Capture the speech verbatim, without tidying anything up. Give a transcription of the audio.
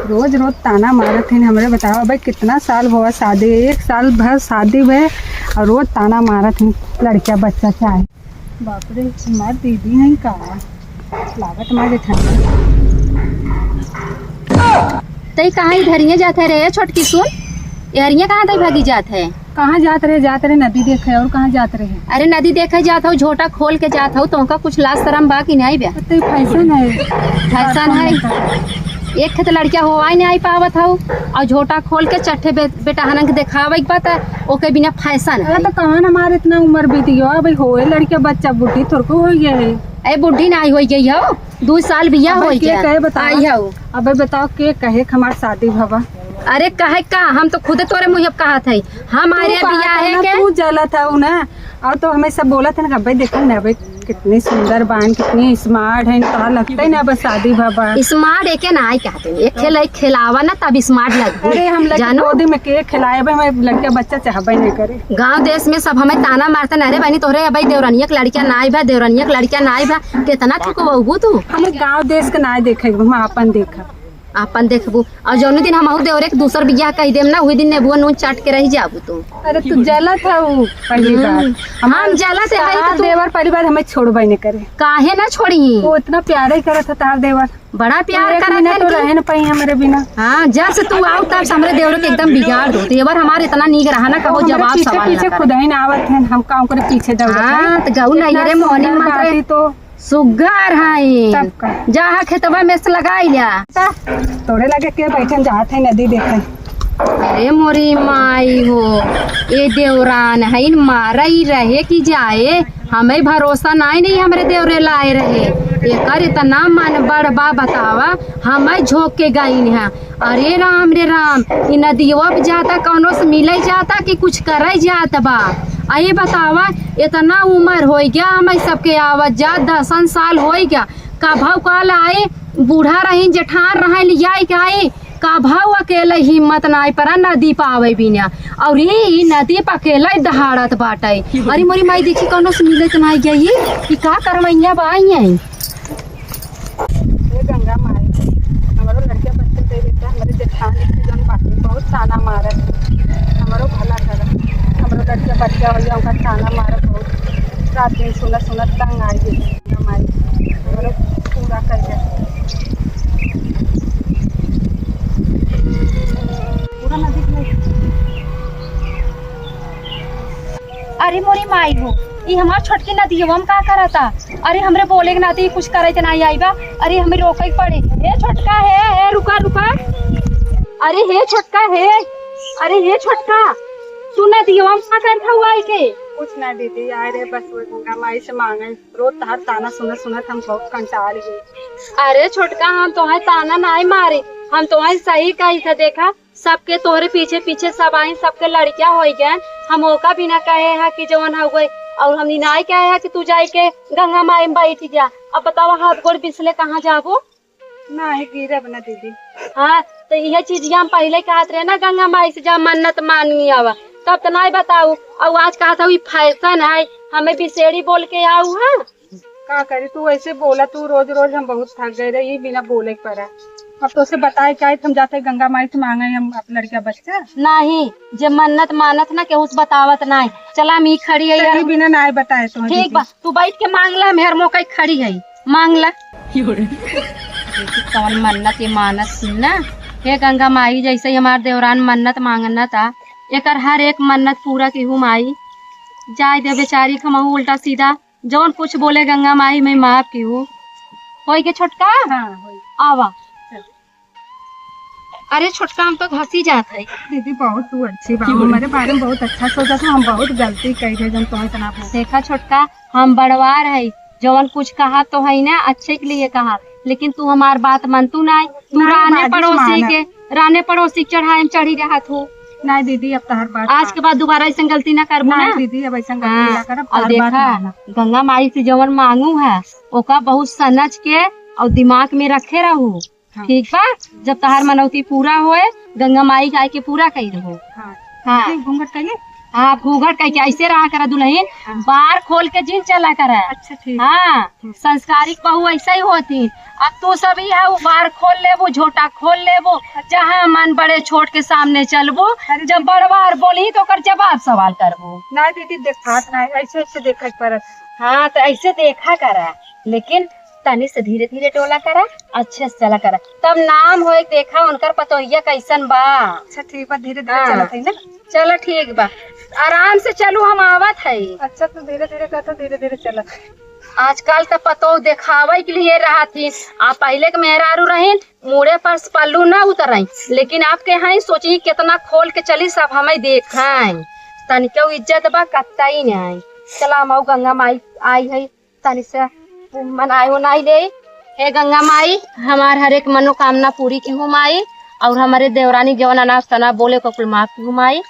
रोज रोज ताना मारत हैं हमरे, बतावा भाई, कितना साल हुआ शादी, एक साल भर शादी भय और रोज ताना मारत हैं, लड़किया बच्चा चाहे। बाप रे, हमार दीदी हैं का? लागत मार जेठानी। तई कहाँ इधरिये जात है रे छोटकी सुन, एहरिये कहाँ तई भागी जात है? कहाँ जात रहे? जात रहे नदी देखे, और कहाँ जात रहे? अरे नदी देखे जात हो, झोटा खोल के जात हो, तोहका कुछ लाज शरम बा कि नाहीं बा? तो फैशन है। फैशन है। एक खेत लड़किया होवाई नाहीं पावत हो, और झोटा खोल के चट्ठे बे-, बेटहनन के देखावे के बा, त ओके बिना फैशन है। अरे तो कहाँ न हमार इतना उम्र बीत गया, अब होए लड़किया बच्चा बुढ़ी थोड़को हो गया है। ए बुढ़ी नाहीं हो गई हो, दू साल बियाह अबे होई के गया। कहे बतावा? आई हऊ। अबे बताओ के कहे कि हमार शादी भवा? अरे कहे का, हम तो खुदे तोरे मुँहे कहत है, हमारे तू कहत बियाह है है ना, के। तू जलत है ना, और तो हमें सब बोलत है ना, अबे देखो ना, अबे कितनी सुंदर बान, कितनी स्मार्ट है, तो लगता ही ना बस शादी भवा। स्मार्ट एके ना आई कहते हैं, एक खेल एक खिलावा ना तब स्मार्ट लगते। अरे हम लगे जानो? गोदी में के खिलाए, अबे हमें लड़का बच्चा चाहबे नहीं करे। गांव देश में सब हमें ताना मारते ना, "अरे बहनी तोहरे अबे देवरानिया के लड़का ना आई बा, देवरानिया के लड़का ना आई बा।" कितना थुकवाबू तू? हम गांव देश के ना देखे, हम आपन देखा। आपन देखबू। और जौने दिन हमहू देवरे के दूसर बियाह कह देम ना, वही दिन नेबुआ नून चाट के रह जाबू तू। अरे तू जलत है वो पहली बार। हम्म। हम जलत है, तहार तो तू देवर पहली बार हमें छोड़बे नहीं करे। काहे ना छोड़ी? वो इतना प्यारे करत है तहार देवर। बड़ा प्यार एक करत मिनट है तो कि रहे न पाई हमरे बिना। हाँ, जब से तू आओ तब से हमरे देवर के एकदम बिगाड़ दो। देवर हमारे इतना नीक रहा ना, कहो वो हमरे जवाब पीछे सवाल ना पीछे करे। खुद ही ना आवत है, हम काम करे पीछे दौड़त है। हाँ, तो गऊ इतना नहीं रे मोहनी सुंदर मत रे। बाटी तो सुग्गर है। तब का? जा खेतवा में से लगाई लिया। ता, तोरे लगे के बैठन जात है नदी देखे। अरे मोरी माई हो, ए देवरान है, मारा ही रहे कि जाए, हमें भरोसा नाई, नहीं हमरे देवरे लाए रहे। एकर इतना मन बड़ बा बतावा, हमें झोंक के गईन है। अरे राम रे राम, ई नदियवा पे जाता, कौनो से मिले जाता कि कुछ करे जात बा? आई बतावा, इतना उम्र हो गया हमें सबके आवत जात, दसन साल हो गया। कभौ काल आई, बूढ़ा रही, जेठान रहे, लियाई के आई, कभौ अकेले हिम्मत नाई परा नदी पावे बिना। और ई नदी पे अकेले दहाड़त बाटे। अरे मोरी माई, देखी कौनो से मिले तो नाई गई, ई का करवैया बा आई है? हे गंगा माई, हमरो लड़का बच्चा दे देता, हमरे जेठानी के जौन बाटे बहुत ताना मारत, हमरो भला कर, हमरो लड़का बच्चा हो जाए, उनका ताना मारत बहुत, रात दिन सुनत सुनत तंग आ गई। गंगा माई, हमरो पूरा कर दे। पूरा नदी के अरे मोरी माई हो, ई हमार छोटकी नदियवा में का करता? अरे हमरे बोले के नाते ई कुछ करे के नाई आई बा। अरे हमें रोके के पड़े। ए छोटका, हे, हे, रुका, रुका। अरे हे छोटका, हे, अरे हे छोटका, तू नदियवा में का करत हुआ आई के? कुछ ना दीदी, आए रहे बस वो गंगा माई से मांगे, रोज तहार ताना सुनत सुनत हम बहुत कंटाल गए। अरे छोटका, हम तोहे ताना नाई मारे, हम तोहे सही कही थे। देखा, सबके तोहरे पीछे पीछे सब आइन, सबके लड़किया होइ गए, हम ओका भी ना कहे हैं कि जवन हो गए, और हम ई नाई कहे हैं कि तू जाए के गंगा माई में बैठ जा। अब बतावा, हाथ गोड़ बिसले कहाँ जाबो? नाही गिरब ना दीदी। हाँ, तो यह चीजिया हम पहले कहत रहे ना, गंगा माई से जा मन्नत मांगी आवा, तब तो नाई बताऊ। और आज कहत हऊ ई फैशन है, हमें बिसेड़ी बोल के आऊ है। का करी तू ऐसे बोला, तू रोज रोज हम बहुत थक गए रहे, ई बिना बोले के पड़ा। अब तोसे बताए के आए, हम जाते गंगा माई से मांगे हम अपना लड़का बच्चा। नहीं, जे मन्नत मानत ना केहू से बतावत नहीं। चला हम ई खड़ी है यार। तेरे बिना नाई बताए तो ठीक दीदी। बा, तू बैठ के मांग ला, हम हेर मौका खड़ी है, मांग ला। देखी कौन मन्नत ये मानत थी ना। हे गंगा माई, जैसे ही हमार देवरान मन्नत मांगना था, एकर हर एक मन्नत पूरा की हूँ माई। जाए दे बेचारी, हमहू उल्टा सीधा जौन कुछ बोले गंगा माई, मैं माफ की हूँ। होई के छोटका? हाँ, होई। आवा। चल। अरे छोटका, हम तो घसी जात है। दीदी, बहुत तू अच्छी बा, हमारे बारे में बहुत अच्छा सोचा तू, हम बहुत गलती कही है, जब तुम इतना बोल। देखा छोटका, हम बड़वार है, जौन कुछ कहा तो है ना अच्छे के लिए कहा, लेकिन तू हमार बात मन तू ना, तू ना, राने बाजी पड़ोसी माना। के राने पड़ोसी के चढ़ाए में चढ़ी रहत हो। नहीं दीदी, अब तोहर बात आज मान। के बाद दोबारा ऐसन गलती ना करबो ना ना। दीदी, अब ऐसन गलती हाँ, ना करब, और तोहर बात देखा, माना। गंगा माई से जवन मांगू है, ओका बहुत सनच के और दिमाग में रखे रहू। हाँ। ठीक बा, जब तोहर मनौती पूरा होए, गंगा माई के आए के पूरा कही रहू। हाँ। हाँ। दीदी, घूंघट कइले? हाँ, घूंघट कह के ऐसे रहा करा दुल्हन, हाँ। बार खोल के जिन चला करा। अच्छा, ठीक। हाँ, हम्म। संस्कारिक बहू ऐसा ही होती। अब तू सब ही है, वो बार खोल लेबू, झोटा खोल लेबू, जहाँ मन बड़े छोट के सामने चलबू, अरे जब दीदी। बड़वार बोली तो ओकर जवाब सवाल करबू। ना दीदी, देखात ना है, ऐसे ऐसे देखा के पड़त। हाँ, तो ऐसे देखा करा, लेकिन तनी से धीरे धीरे डोला करा, अच्छे से चला करा, तब नाम होए। देखा उनकर पतोहिया कैसन बा। अच्छा, ठीक बा, धीरे धीरे हाँ। चलत है ना। चलो, ठीक बा, आराम से चलू, हम आवत है। अच्छा, तू धीरे धीरे कहता, धीरे धीरे चलत। आजकल तो पतोह देखावे के लिए रहत ही, आ पहले के मेहरारू रहिन, मूड़े पर से पल्लू ना उतरई, लेकिन आपके हैं सोची कितना खोल के चली, सब हमें देखें। तनिको इज्जत बा, कतई नहीं। चला, हम गंगा माई आई है, तनी से मनाई उनाई ले। हे गंगा माई, हमार हर एक मनोकामना पूरी किहू माई, और हमारे देवरानी जवन अनाप शनाप बोले को कुल माफ किहू माई।